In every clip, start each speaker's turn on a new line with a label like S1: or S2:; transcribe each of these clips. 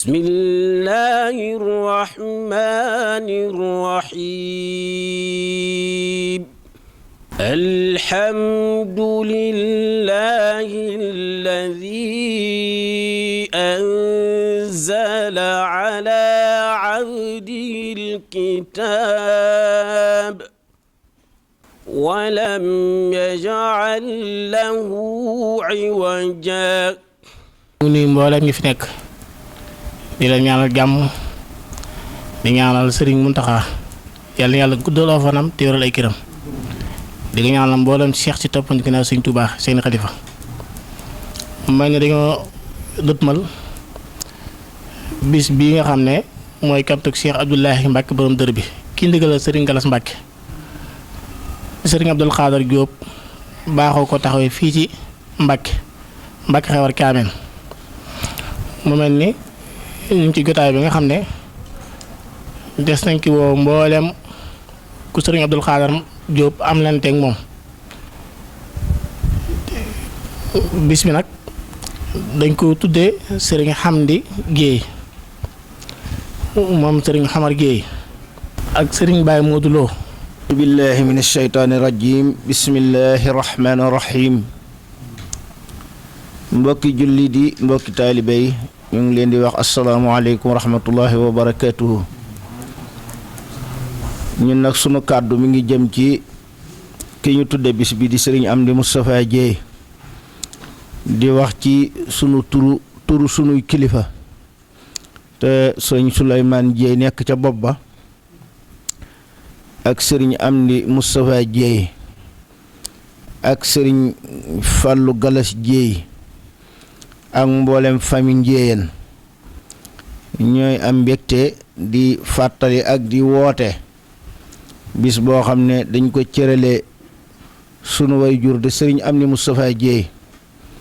S1: بسم الله الرحمن الرحيم الحمد لله الذي أنزل على عبده الكتاب ولم يجعل له عوجا
S2: ni mboolem ñi fi nekk di la ñaanal jàmm di ñaanal Serigne Mountakha yàlla yàlla guddaloo fanam te wéral ay kiram di nga ñaanal mboolem Cheikh ci toppandi ginnaaw Serigne Touba seen xalifa may ne dañoo dëtmal bis bii nga xam ne mooy kaptuk Cheikh Abdoulahi Mbacke borom dër bi ki ndigalal Serigne Galas Mbacke Serigne Abdoul Khadar Diop baaxoo ko taxawee fii ci Mbacke Xewar Kaameen mu mel ni ñu ci jotaay bi nga xam ne des nañ ki woo mboolem ku Serigne Abdoul Khadar Diop am leen teg moom bis bi nag dañ ko tuddee Serigne Hamdi Guèye moom Serigne Xamar Guèye ak Serigne Baye Modou Lo
S3: billahi min ashaytaani rajim bismillahi rahmaani rahim mbokki julli di mbokki taalibe yi ñu ngi leen di wax asalaamaaleykum wa rahmatullahi wa barakatuhu ñun nag sunu kàddu mi ngi jëm ci ki ñu tudde bis bi di Serigne Amdi Moustapha Dieye di wax ci sunu turu sunuy kilifa te sëñ Souleymane Dieye nekk ca bopp ba ak Serigne Amdi Moustapha Dieye ak Serigne Fallou Galas Dieye ak mboolem famille Ndiéyeen ñooy am mbégte di fàttali ak di woote bis boo xam ne dañ ko cërale sunu way jur de Serigne Amdi Moustapha Dieye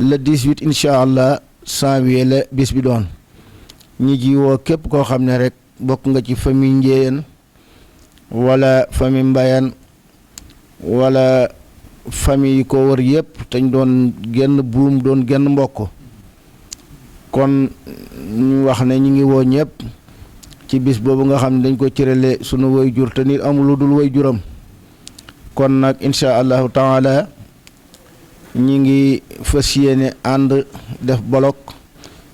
S3: le 18 incha allah janvier la bis bi doon ñi ji woo képp koo xam ne rek bokk nga ci famille Ndiéyeen wala famille Mbayaan wala famille yi ko wër yépp te ñu doon genn buum doon genn mbokk kon ñu wax ne ñu ngi woo ñëpp ci bis boobu nga xam ne dañ ko cërale sunu way jur te nit amul lu dul way juram kon nag insha allahu taala ñi ngi fas yéene ànd def bolok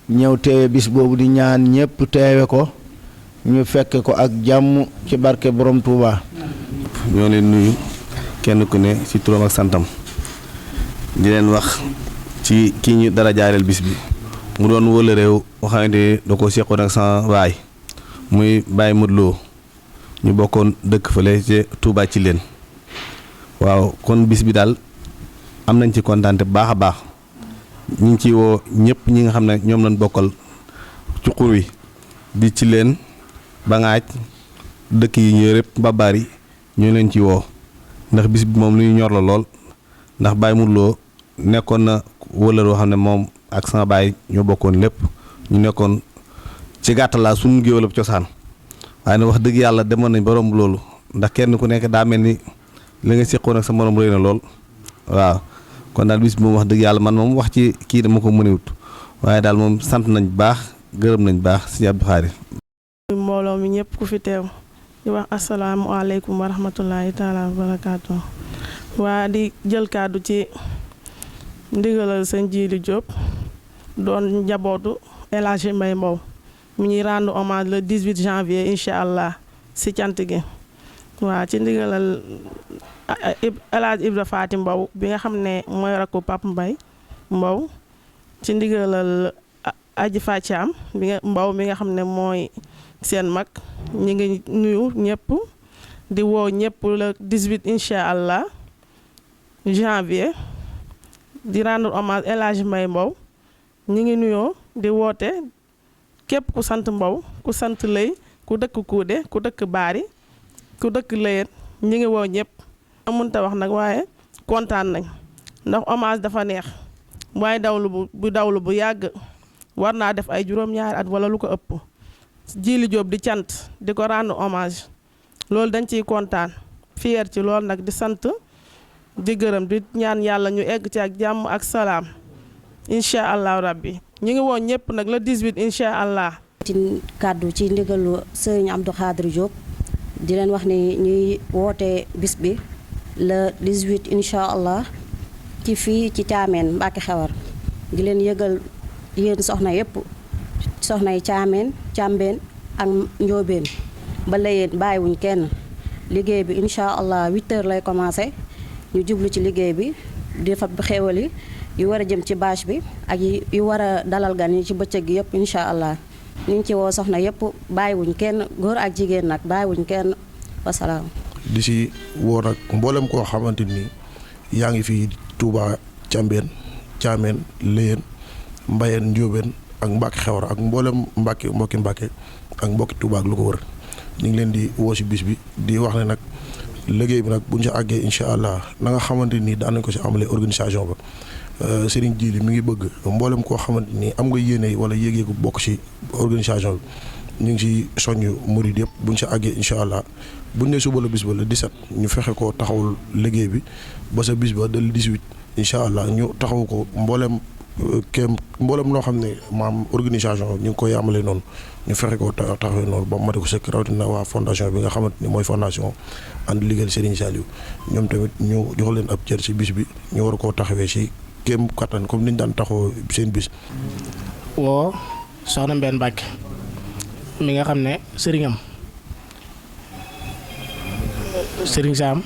S3: ñëw teewe bis boobu di ñaan ñëpp teewe ko ñu fekke ko ak jàmm ci barke borom Touba.
S4: ñoo leen nuyu kenn ku ne ci turam ak santam di leen wax ci kii ñu dara jaareel bis bi mu doon wëla réew waxamante da ko seqoon ak sama baay muy Baye Modou Lo ñu bokkoon dëkk fële ci Touba ci leen waaw kon bis bi daal am nañ ci kontaan bu baax a baax ñu ngi ci woo ñëpp ñi nga xam ne ñoom lañ bokkal ci xur wi di ci leen ba ngaaj dëkk yi ñëw rëpp ba bari ñu leen ci woo ndax bis bi moom lu ñu ñor la lool ndax Baye Modou Lo nekkoon na wëla woo xam ne moom ak sama baay ñoo bokkoon lépp ñu nekkoon ci gàttal laa suñu géwél cosaan waaye nag wax dëgg yàlla demoon nañ ba romb loolu ndax kenn ku nekk daa mel ni li nga seqoon ak sa morom rëy na lool waaw kon daal bis bi moom wax dëgg yàlla man moom wax ci kii dama ko mënewut waaye daal moom sant nañ baax gërëm nañ baax si Abdou Khadre
S5: mbooloo mi ñëpp ku fi teew di wax asalaamualeykum wa rahmatullahi taala wa barakaatu waa di jël kàddu ci ndigalal sëñ Djili Diop doon njabootu El Hadji Mbaye Mbow mi ñuy rendre hommage le 18 janvier incha allah si cant gi waa ci ndigalal El Hadji Ibra Faati Mbow bi nga xam ne mooy rakku Pape Mbaye Mbow ci ndigalal Aji Fathiam Mbow mi nga xam ne mooy seen mag ñi ngi nuyu ñëpp di woo ñëpp le 18 incha allah janvier di rendre hommage El Hadji Mbaye Mbow ñi ngi nuyoo di woote képp ku sant Mbow ku sant Lay ku dëkk Kuude ku dëkk Baari ku dëkk Layeen ñi ngi woo ñëpp mënta wax nag waaye kontaan nañ ndax hommage dafa neex waaye dawlu bu yàgg war naa def ay juróom-ñaari at wala lu ko ëpp Djili Diop di cant di ko rendre hommage loolu dañ ciy kontaan fier ci loolu nag di sant di gërëm di ñaan yàlla ñu egg ci ak jàmm ak salaam incha allahu rabbi ñu ngi woon ñëpp nag le 18 incha allah
S6: ci kàddu ci ndigalu sëriñ Abdou Khadre Diop di leen wax ni ñuy woote bis bi le 18 incha allah ci fii ci Thiamène Mbacke Xewar di leen yëgal yéen soxna yëpp soxna yi Thiamène Thiambène ak Ndiobène ba Layeen bàyyiwuñ kenn liggéey bi incha allah 8h lay commencé ñu jublu ci liggéey bi di fa xéewal yi yu war a jëm ci bâche bi ak yu war a dalal gan yi ci bëccëg gi yëpp incha allah ñu ngi ci woo soxna yëpp bàyyiwuñ kenn góor ak jigéen nag bàyyiwuñ kenn wasalaam.
S7: di si woo nag mboolem koo xamante ni yaa ngi fi Touba Thiambène Layeen Mbayeen Ndiobène ak Mbacke Xewar ak mboolem mbokki Mbacke ak mbokki Touba ak lu ko wër ñu ngi leen di woo si bis bi di wax ne nag liggéey bi nag buñ si àggee incha allah na nga xamante ni daan nañ ko si amalee organisation ba Serigne Djily mi ngi bëgg mboolem koo xamante ni am nga yéene wala yéeg-yéegu bokk si organisation bi ñu ngi si soññ murid yëpp buñ si àggee incha allah buñ ne suba la bis ba le 17 ñu fexe ko taxawul liggéey bi ba sa bis ba le 18 incha allah ñu taxaw ko mboolem noo xam ne maam organisation ñu ngi koy amalee noonu ñu fexe ko taxawee noonu ba mate ko sëkk rawatina waa fondation bi nga xamante ni mooy fondation ànd liggéeyal Serigne Saliou ñoom tamit ñu jox leen ab cër si bis bi ñu war koo taxawee si kéem kattan comme ni ñu daan taxawoo seen bis.
S2: woo soxna Mbène Mbacke mi nga xam ne sëriñam Serigne Sam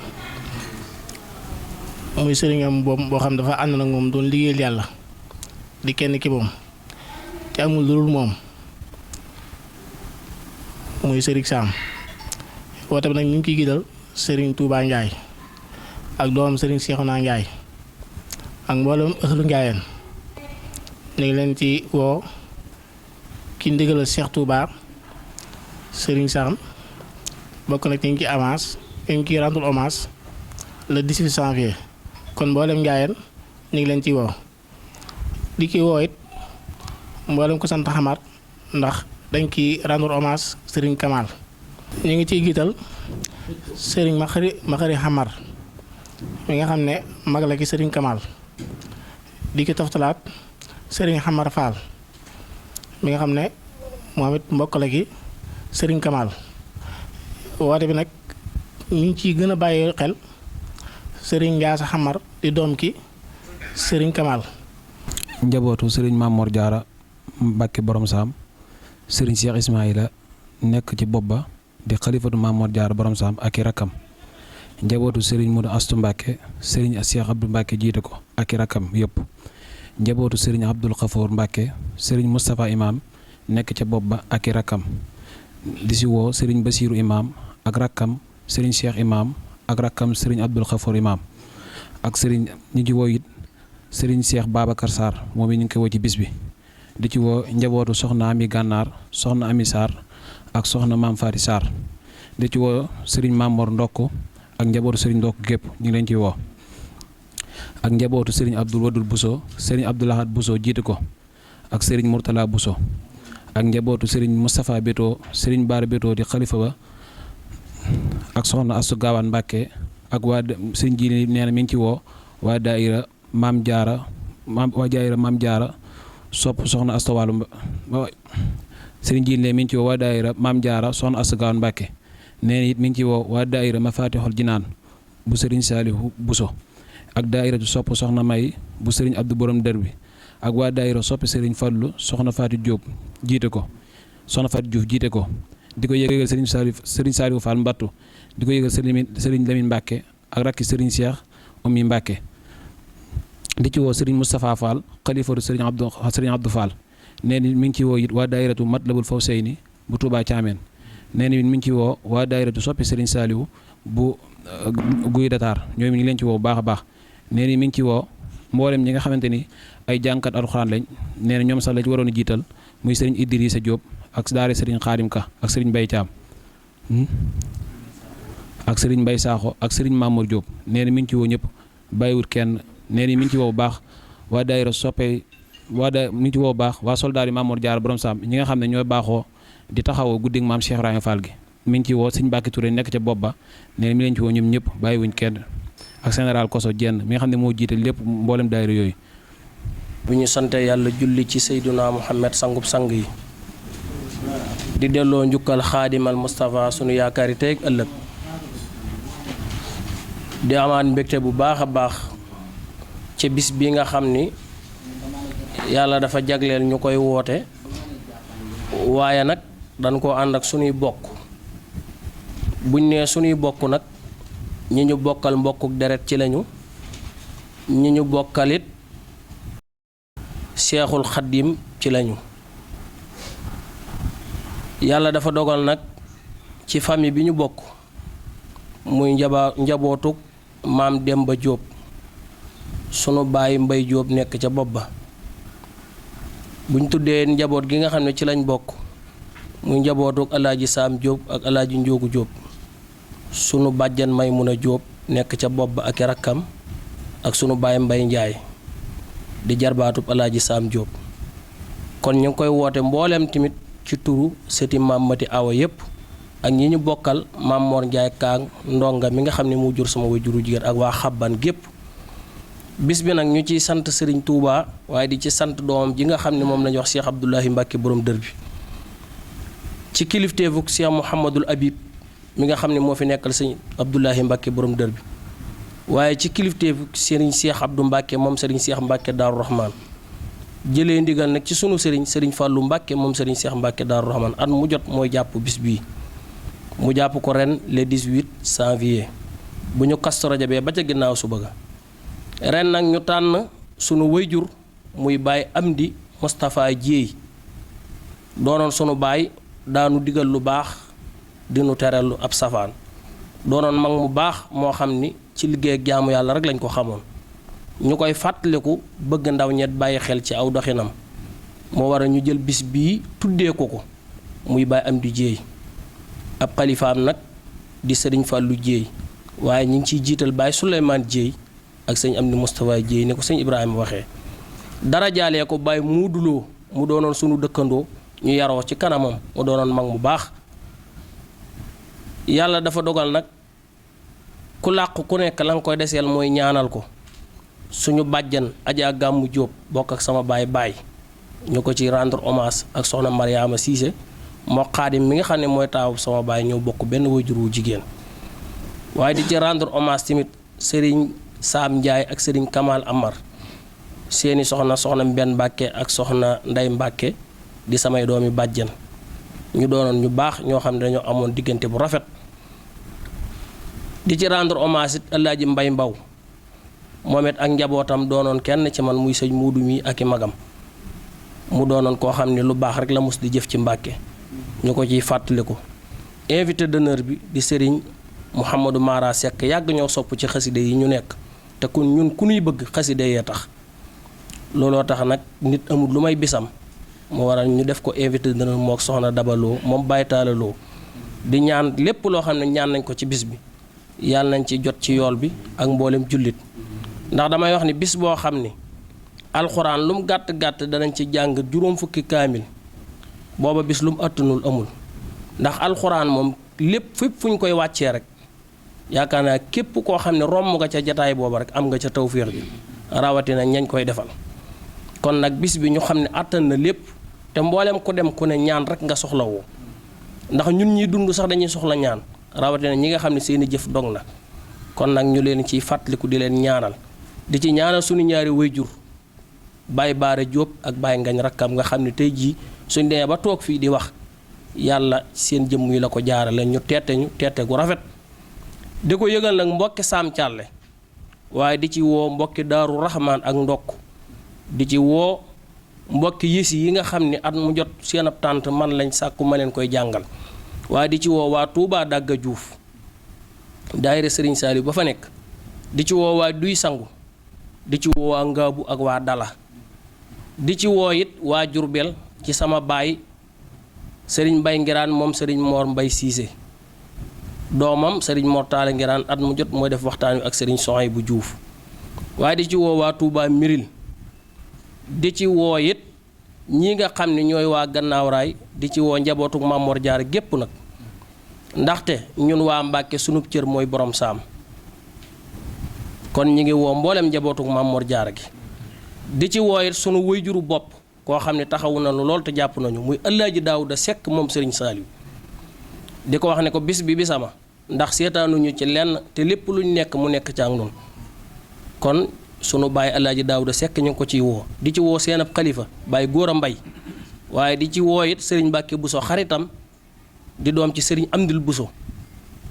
S2: muy sëriñam boo xam dafa ànd nag moom doon liggéeyal yàlla di kenn ki moom te amul lu dul moom muy Serigne Sam woo tamit nag ñu ngi ciy gidal Serigne Touba Ndiaye ak doomam Serigne Cheikhouna Ndiaye ak mboolem ëxlu Ndiayeen ñu ngi leen ci woo ki ndigalal Cheikh Touba Serigne Sam bokk nag ñu ngi ci avance ñu ngi ciy rendre hommage le 18 janvier kon mboolem Ndiayeen ñu ngi leen ci woo di ki woo it mboolem ko sant xamaat ndax dañ ki rendre hommage Serigne Kamal ñu ngi ciy giital Serigne Maxari Xamar mi nga xam ne mag la ki Serigne Kamal di ki toftalaat Serigne Xamar Fall mi nga xam ne moom it mbokk la ki Serigne Kamal woote bi nag ñu ngi ciy gën a bàyyi xel Serigne Ndiassa Xamar di doom ki Serigne Kamal
S8: njabootu Serigne Mamor Diarra Mbacke borom Saam Serigne Cheikh Ismaïla nekk ci bopp ba di xalifatu Mamor Diarra borom Saam ak i rakkam njabootu Serigne Modou Astou Mbacke Serigne Cheikh Abdou Mbacke jiite ko ak i rakkam yëpp njabootu Serigne Abdoul Khafour Mbacke Serigne Moustapha Imam nekk ca bopp ba ak i rakkam di si woo Serigne Bassirou Imam ak rakkam Serigne Cheikh Imam ak rakkam Serigne Abdoul Khafour Imam ak Serigne ñu ci woo it Serigne Cheikh Babacar Sarr moom it ñu ngi koy woo ci bis bi di ci woo njabootu soxna Ami Gànnaar soxna Ami Sarr ak soxna Maam Faati Sarr di ci woo Serigne Mamor Ndokk ak njabootu Serigne Ndokk gépp ñu ngi leen ciy woo ak njabootu Serigne Abdoul Wadul Bousso Serigne Abdoulahad Bousso jiite ko ak Serigne Mourtala Bousso ak njabootu Serigne Moustapha Beto Serigne Baara Beto di xalifa ba ak soxna Astou Gawane Mbacke ak waa Serigne Djily nee na mi ngi ci woo waa daayira Maam Jaara Maam Jaara sopp soxna Astou Walo Serigne Djily mi ngi ci woo waa daayira Maam Jaara soxna Astou Gawane Mbacke nee na it mi ngi ci woo waa daayira Mafatihul Jinaan bu Serigne Saliou Bousso ak daayira du sopp soxna May bu Serigne Abdou Borom Dër bi ak waa daayira soppi Serigne Fallou soxna Fatou Diop jiite ko soxna Fatou Diouf jiite ko di ko yëgal Serigne Saliou Fall Mbattu di ko yëgal Serigne Lamine Mbacke ak rakki Serigne Cheikh Oumy Mbacke di ci woo Serigne Moustapha Fall xalifatu Serigne Abdou Fall nee ni mi ngi ci woo it waa daayiratu Matlabul Fawsayni bu Touba Thiamène nee ni mi ngi ci woo waa daayiratu soppi Serigne Saliou bu Guy Datar ñoom ñu ngi leen ci woo bu baax a baax nee ni mi ngi ci woo mboolem ñi nga xamante ni ay jàngkat alxuraan lañ nee na ñoom sax la ci waroon a jiital muy Serigne Idrissa Diop ak daare Serigne Khadim Ka ak Serigne Mbaye Thiam ak Serigne Mbaye Sakho ak Serigne Mamour Diop nee na mi ngi ci woo ñëpp bàyyiwut kenn nee na mi ngi ci woo bu baax waa daayira soppe mi ngi ci woo bu baax waa soldaar yi Mamour Diarra borom Sam ñi nga xam ne ñooy baaxoo di taxawoo guddig maam Cheikh Ibrahima Fall gi mi ngi ci woo Serigne Mbacke Touré nekk ca bopp ba nee na mi leen ci woo ñoom ñëpp bàyyiwuñ kenn ak général Koso Dieng mi nga xam ne moo jiite lépp mboolem daayira yooyu.
S1: bu ñu sante yàlla julli ci Seyduna Muhammad sangub sang yi
S9: di delloo njukkal xaadimal Moustapha sunu yaakaari tey ak ëllëg di amaat mbégte bu baax a baax ci bis bi nga xam ni yàlla dafa jagleel ñu koy woote waaye nag dañ koo ànd ak sunuy bokk buñ nee sunuy bokk nag ñi ñu bokkal mbokkuk deret ci lañu ñi ñu bokkalit seexul xaddim ci lañu yàlla dafa dogal nag ci famille bi ñu bokk muy njabootuk maam Demba Jóob sunu baay Mbay Jóob nekk ca bopp ba buñ tuddee njaboot gi nga xam ne ci lañ bokk muy njabootuk alaaji Saam Jóob ak alaaji Njóogu Jóob sunu bàjjan Maymuna Jóob nekk ca bopp ba ak rakkam ak sunu baay Mbay Njaay di jarbaatub alaaji Saam Jóob kon ñu ngi koy woote mbooleem tamit ci turu sëti maam Mati Awa yépp ak ñi ñu bokkal maam Mor Njaay Kaang ndonga mi nga xam ne mu jur sama wajuru jigéen ak waa xabban gépp bis bi nag ñu ciy sant Serigne Touba waaye di ci sant doomam ji nga xam ne moom lañu wax Cheikh Abdoulahi Mbacke borom dër bi ci kilifteefu Cheikh Mouhamadul Habib mi nga xam ne moo fi nekkal sëñ Abdoulahi Mbacke borom dër bi waaye ci kilifteefu Serigne Cheikh Abdou Mbacke moom Serigne Cheikh Mbacke Daaru Rahman jëlee ndigal nag ci sunu Serigne Fallou Mbacke moom Serigne Cheikh Mbacke Daaru Rahman at mu jot mooy jàpp bis bii mu jàpp ko ren le 18 janvier bu ñu Kazu Rajab ba ca ginnaaw suba ga ren nag ñu tànn sunu wayjur muy baay Amdi Moustapha Dieye doonoon sunu baay daanu digal lu baax dinu teral lu ab safaan doonoon mag mu baax moo xam ni ci liggéey ak jaamu yàlla rek lañ ko xamoon ñu koy fàttaliku bëgg ndaw ñet bàyyi xel ci aw doxinam moo war a ñu jël bis bii tuddee ko muy baay Amdi Dieye ab xalifaam nag di sëriñ Fallou Dieye waaye ñu ngi ciy jiital baay Souleymane Dieye ak sëñ Amdi Moustapha Dieye ne ko sëñ Ibrahima waxee dara jaalee ko baay muuduloo mu doonoon sunu dëkkandoo ñu yaroo ci kanamam mu doonoon mag mu baax yàlla dafa dogal nag ku làqu ku nekk la nga koy deseel mooy ñaanal ko suñu bàjjan Adja Gàmmu Jóob bokk ak sama baay ñu ko ci rendre hommage ak soxna Mariama Cissé moo xaadim mi nga xam ne mooy taawu sama baay ñoo bokk benn wajur wu jigéen waaye di ci rendre hommage tamit sëriñ Saam Njaay ak sëriñ Kamal Amar seeni soxna Mbenn Mbàkke ak soxna Ndey Mbàkke di samay doomi bàjjan ñu doonoon ñu baax ñoo xam ne dañoo amoon diggante bu rafet di ci rendre hommage it Alaaji Mbay Mbaw moom it ak njabootam doonoon kenn ci man muy sëñ Muudu mi ak i magam mu doonoon koo xam ne lu baax rek la mos di jëf ci Mbàkke ñu ko ciy fàttaliku invité d'honneur bi di sëriñ Mouhamadou Mara Seck yàgg ñoo sopp ci xaside yi ñu nekk te kun ñun ku ñuy bëgg xaside yee tax looloo tax nag nit amul lu may bisam moo waral ñu def ko invité d'honneur mook soxna Dabaloo moom baytaalaloo di ñaan lépp loo xam ne ñaan nañ ko ci bis bi yàlla nañ ci jot ci yool bi ak mboolem jullit ndax damay wax ni bis boo xam ni alxuraan lu mu gàtt-gàtt danañ ci jàng juróom fukki kaamil booba bis lu mu attanul amul ndax alxuraan moom lépp fépp fu ñu koy wàccee rek yaakaar naa képp koo xam ne romb nga ca jataay booba rek am nga ca tawféex bi rawatina ñañ koy defal kon nag bis bi ñu xam ne àttan na lépp te mboolem ku dem ku ne ñaan rek nga soxlawoo ndax ñun ñiy dund sax dañuy soxla ñaan rawatina ñi nga xam ne seeni jëf dog na kon nag ñu leen ciy fàttaliku di leen ñaanal di ci ñaanal suñu ñaari wayjur Baye Baara Diop ak Baye Ngañ rakkam nga xam ne tey jii suñ demee ba toog fii di wax yàlla seen jëmm yi la ko jaarale ñu teete gu rafet di ko yëgal nag mbokki Saam Càlle waaye di ci woo mbokki Daaru Rahmaan ak ndokk di ci woo mbokki yësi yi nga xam ne at mu jot seen ab tànt man lañ sàkku ma leen koy jàngal waaye di ci woo waa Touba Dagga Juuf daayira Sëriñ Saaliw ba fa nekk di ci woo waa Duy Sangu di ci woo waa Ngaabu ak waa Dala di ci woo it waa Jurbel ci sama baay Sëriñ Mbay Ngiraan moom Sëriñ Moor Mbay Siise doomam Sëriñ Moor Taale Ngiraan at mu jot mooy def waxtaan wi ak Sëriñ Soxay bu Juuf waaye di ci woo waa Touba Miril di ci woo it ñi nga xam ne ñooy waa Gannaaw Raay di ci woo njabootuk Maam Mor Jaara gépp nag ndaxte ñun waa Mbàkke sunub cër mooy borom saam kon ñi ngi woo mboolem njabootuk Maam Mor Jaara gi di ci woo it sunu wayjuru bopp koo xam ne taxawu nañu lool te jàpp nañu muy Alaaji Daawuda Sekk moom sëriñ Saaliw di ko wax ne ko bis bi bisama ndax seetaanuñu ci lenn te lépp luñ nekk mu nekk ci ak noonu kon sunu baay Alaaji Daawuda Sekk ñu ngi ko ciy woo di ci woo seen ab xalifa baay Góora Mbay waaye di ci woo it sëriñ Mbàkke Buso xaritam di doom ci sëriñ Amdil Buso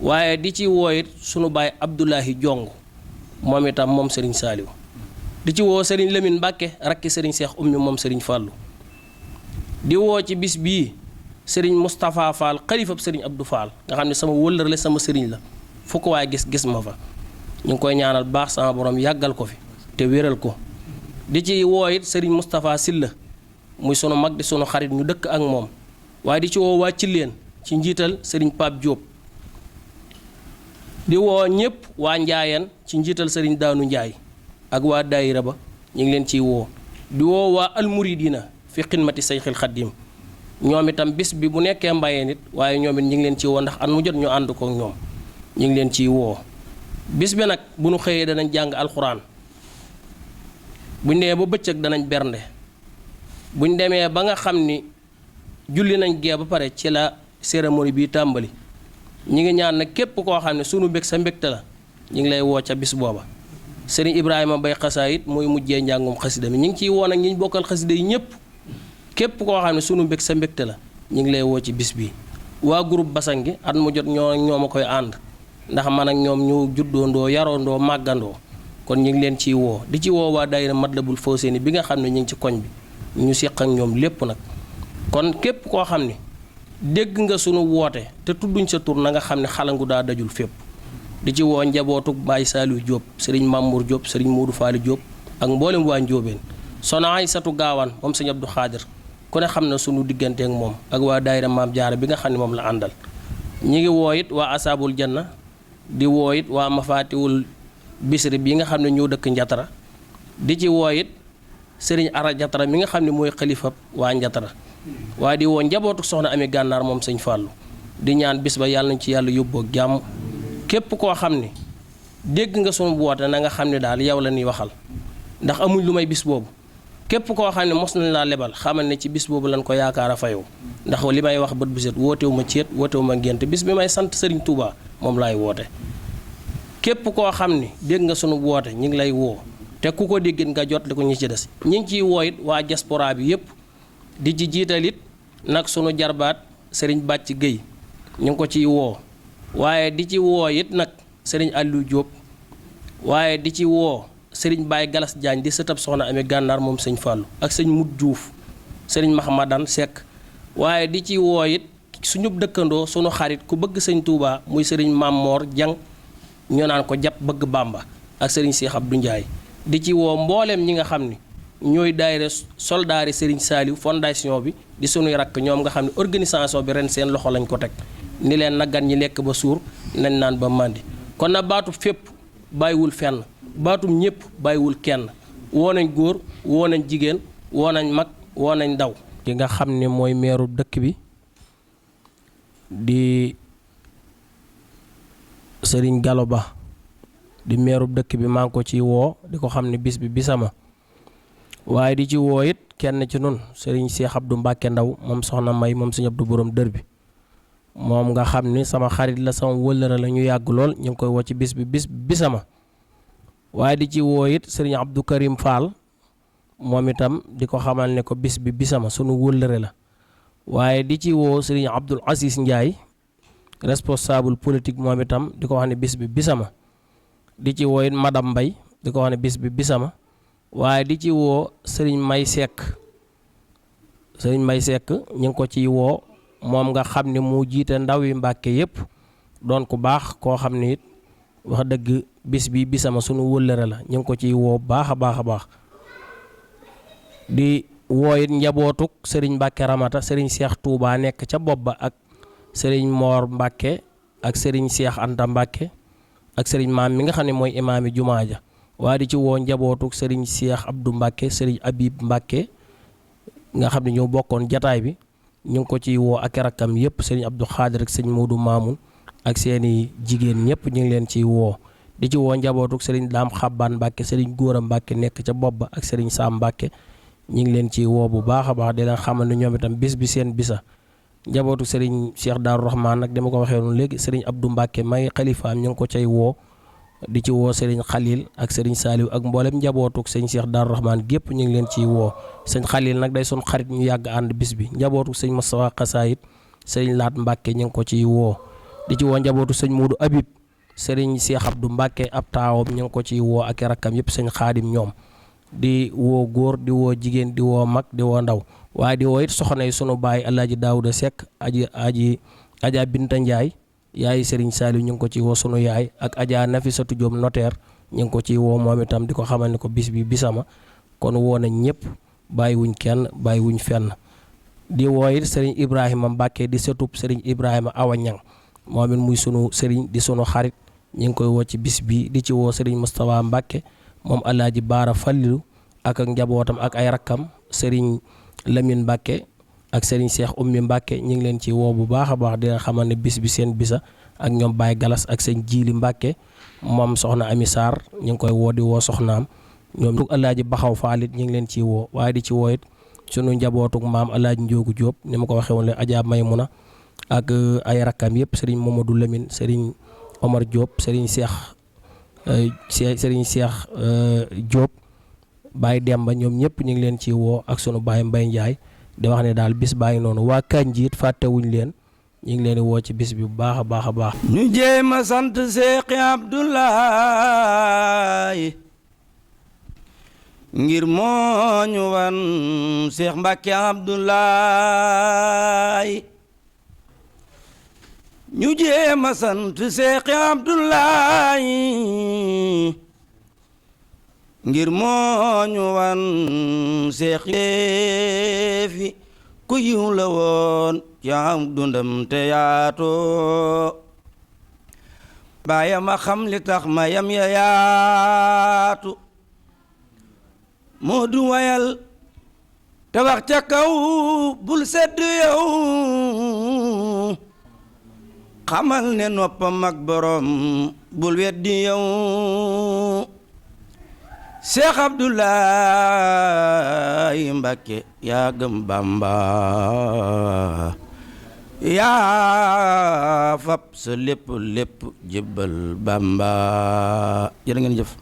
S9: waaye di ci woo it sunu baay Abdoulahi Jong moom itam moom sëriñ Saaliw di ci woo sëriñ Lamine Mbàkke rakki sëriñ Seex Ummi moom sëriñ Fàllu di woo ci bis bii sëriñ Moustapha Fall xalifab sëriñ Abdou Fall nga xam ne sama wëllër la sama sëriñ la fu ko waaye gis ma fa ñu ngi koy ñaanal baax sama borom yàggal ko fi te wéral ko di ci woo it sëriñ Moustapha Silla muy sunu mag di sunu xarit ñu dëkk ak moom waaye di ci woo waa Cilleen ci njiital sëriñ Pape Diop di woo ñëpp waa Njaayeen ci njiital sëriñ Daanu Njaay ak waa daayira ba ñu ngi leen ciy woo di woo waa almuridina fi xidmati sayxil xaddim ñoom itam bis bi bu nekkee mbayee nit waaye ñoom it ñu ngi leen ciy woo ndax at mu jot ñu ànd ko ñoom ñu ngi leen ciy woo bis bi nag bu nu xëyee danañ jàng alxuraan buñ demee ba bëccëg danañ bernde buñ demee ba nga xam ni julli nañ gee ba pare ci la cérémonie bi tàmbali ñi ngi ñaan nag képp koo xam ne sunu mbég sa mbégte la ñu ngi lay woo ca bis booba sëriñ Ibrahima Bay xasaayit mooy mujjee njàngum xasida mi ñu ngi ciy woo nag ñi ñu bokkal xasida yi ñëpp képp koo xam ne sunu mbég sa mbégte la ñu ngi lay woo ci bis bi waa groupe Basang gi at mu jot ñoo ma koy ànd ndax man ak ñoom ñu juddoondoo yaroondoo màggandoo kon ñu ngi leen ciy woo di ci woo waa daayira Matlabul Fawzayni bi nga xam ne ñu ngi ci koñ bi ñu seq ak ñoom lépp nag kon képp koo xam ne dégg nga sunu woote te tudduñ sa tur na nga xam ne xalangu daa dajul fépp di ci woo njabootuk Baay Saaliw Jóob sëriñ Mamour Jóob sëriñ Moodu Faali Jóob ak mboolem waa Njóobeen Soxna Aysatu Gaawaan moom sëñ Abdu Xaadir ku ne xam na sunu diggante ak moom ak waa daayira Maam Jaara bi nga xam ne moom la àndal ñi ngi woo it waa Asaabul Janna di woo it waa Mafaatiwul Bisri bi nga xam ne ñoo dëkk Njatara di ci woo it sëriñ Ara Njatara mi nga xam ne mooy xalifa waa Njatara waaye di woo njabootu soxna Ami Gànnaar moom sëñ Fàllu di ñaan bis ba yàlla nañ ci yàlla yóbboo jàmm képp koo xam ne dégg nga sunu woote na nga xam ne daal yow la ñuy waxal ndax amuñ lu may bis boobu képp koo xam ne mos nañ laa lebal xamal ne ci bis boobu lañ ko yaakaar a fayoo ndax li may wax bët bu set wootewu ma ceet wootewu ma ngénte bis bi may sant Sëriñ Tuubaa moom laay woote képp koo xam ne dégg nga sunu woote ñu ngi lay woo te ku ko déggit nga jot li ko ñi ci des ñi ngi ciy woo it waa diaspora bi yépp di ci jiital it nag sunu jarbaat Sëriñ Bàcc Géy ñu ngi ko ciy woo waaye di ci woo it nag Sëriñ Aliou Diop waaye di ci woo Sëriñ Baye Galas Diagne di sëtab soxna Ami Gànnaar moom sëñ Fàllu ak sëñ Mut Juuf Sëriñ Mahamadan Seck waaye di ci woo it suñu dëkkandoo sunu xarit ku bëgg sëñ Touba muy Sëriñ Mammoor Jang ñu naan ko jàpp bëgg Bàmba ak Sëriñ Seex Abdu Njaay di ci woo mbooleem ñi nga xam ni ñooy daayira soldaari Sëriñ Saaliw fondation bi di sunuy rakk ñoom nga xam ne organisation bi ren seen loxo lañ ko teg ni leen naggan ñi lekk ba suur nañ naan ba màndi kon na baatu fépp bàyyiwul fenn baatum ñëpp bàyyiwul kenn woo nañ góor woo nañ jigéen woo nañ mag woo nañ ndaw ki nga xam ne mooy meeru dëkk bi di Sëriñ Galo Ba di meerub dëkk bi maa ngi ko ci woo di ko xam ne bis bi bisama waaye di ci woo it kenn ci nun Sëriñ Seex Abdu Mbàkke Ndaw moom soxna May moom Sëriñ Abdu borom dër bi moom nga xam ni sama xarit la sama wëllëra la ñu yàgg lool ñu ngi koy woo ci bis bi bisama waaye di ci woo it Sëriñ Abdou Karim Fall moom itam di ko xamal ne ko bis bi bisama sunu wëllëre la waaye di ci woo Sëriñ Abdul Aziz Ndiaye responsable politique moom itam di ko wax ne bis bi bisama di ci woo it madame Mbay di ko wax ne bis bi bisama waaye di ci woo Sëriñ May Seck ñu ngi ko ciy woo moom nga xam ne mu jiite ndaw yi Mbàkke yépp doon ku baax koo xam ne it wax dëgg bis bi bisama sunu wëllëre la ñu ngi ko ciy woo baax a baax di woo it njabootuk Sëriñ Mbàkke Ramata Sëriñ Seex Tuubaa nekk ca bopp ba ak Sëriñ Moor Mbàkke ak Sëriñ Seex Anta Mbàkke ak Sëriñ Maam mi nga xam ne mooy imaami jumaa ja waaye di ci woo njabootuk Sëriñ Seex Abdu Mbàkke Sëriñ Abib Mbàkke nga xam ne ñoo bokkoon jataay bi ñu ngi ko ciy woo ak rakkam yépp Sëriñ Abdu Xaadir ak Sëriñ Moodu Maamun ak seeni jigéen ñëpp ñu ngi leen ciy woo di ci woo njabootuk Sëriñ Daam Xabbaan Mbàkke Sëriñ Góora Mbàkke nekk ca bopp ba ak Sëriñ Saam Mbàkke ñi ngi leen ci woo bu baax a baax di leen xamal ne ñoom itam bis bi seen bisa. njabootu sëriñ Cheikh Daaru Rahman nag dama ko waxee noonu léegi sëriñ Abdou Mbacke may xalifaam ñu ngi ko cay woo di ci woo sëriñ Khalil ak sëriñ Saliou ak mboolem njabootuk sëñ Cheikh Daaru Rahman gépp ñu ngi leen ciy woo sëñ Khalil nag day sun xarit ñu yàgg ànd bis bi njabootuk sëñ Moustapha Xasaayit sëriñ Laat Mbacke ñu ngi ko ciy woo di ci woo njabootu sëñ Muudu Habib sëriñ Cheikh Abdou Mbacke ab taawam ñu ngi ko ciy woo ak rakkam yëpp sëñ Xaadim ñoom di woo góor di woo jigéen di woo mag di woo ndaw waaye di woo it soxna yi sunu baay Alaaji Daawuda Sekk Aja Binta Njaay yaay Serigne Saliou ñu ngi ko ci woo sunu yaay ak Aja Nafisatu Jóob notaire ñu ngi ko ci woo moom itam di ko xamal ne ko bis bi bisama kon woo nañ ñëpp bàyyiwuñ kenn bàyyiwuñ fenn di woo it Serigne Ibrahima Mbacke di sëtub Serigne Ibrahima Awa Ñang moom it muy sunu Serigne di sunu xarit ñu ngi koy woo ci bis bi di ci woo Serigne Moustapha Mbacke moom Alaaji Baara Fallilu ak njabootam ak ay rakkam Serigne Lamine Mbacke ak Serigne Cheikh Oumy Mbacke ñu ngi leen ci woo bu baax a baax dina xamal ne bis bi seen bisa ak ñoom Baye Galas ak seen Jiili Mbacke moom soxna Ami Sarr ñu ngi koy woo di woo soxnaam ñoom dug Alaaji Baxaw Faalit ñu ngi leen ci woo waaye di ci woo it sunu njabootuk maam Alaaji Njoogu Jóob ni ma ko waxee woon leen Adja Maymuna ak ay rakkam yëpp Serigne Mamadou Lamine Serigne Omar Diop Serigne Cheikh Diop Baye Demba ñoom ñëpp ñu ngi leen ci woo ak sunu Baye Mbay Njaay di wax ne daal bis bàyyi noonu waa Kanji it fàttewuñ leen ñu ngi leen di woo ci bis bi bu baax a baax a baax.
S1: ñu jéem a sant Seex Abdoulaye ngir moo ñu wan Seex Mbàkke Abdoulaye ñu jéem a sant Seex Abdoulaye ngir moo ñu wan Seex fi ku yiw la woon ci am dundam te yaatoo baayam a xam li tax mayam ya yaatu moo du wayal te wax ca kaw bul sedd yow xamal ne noppam ak borom bul weddi yow Seex Abdoulaye Mbacke yaa gëm Bamba yaa fab sa lépp jébbal Bamba jërë ngeen jëf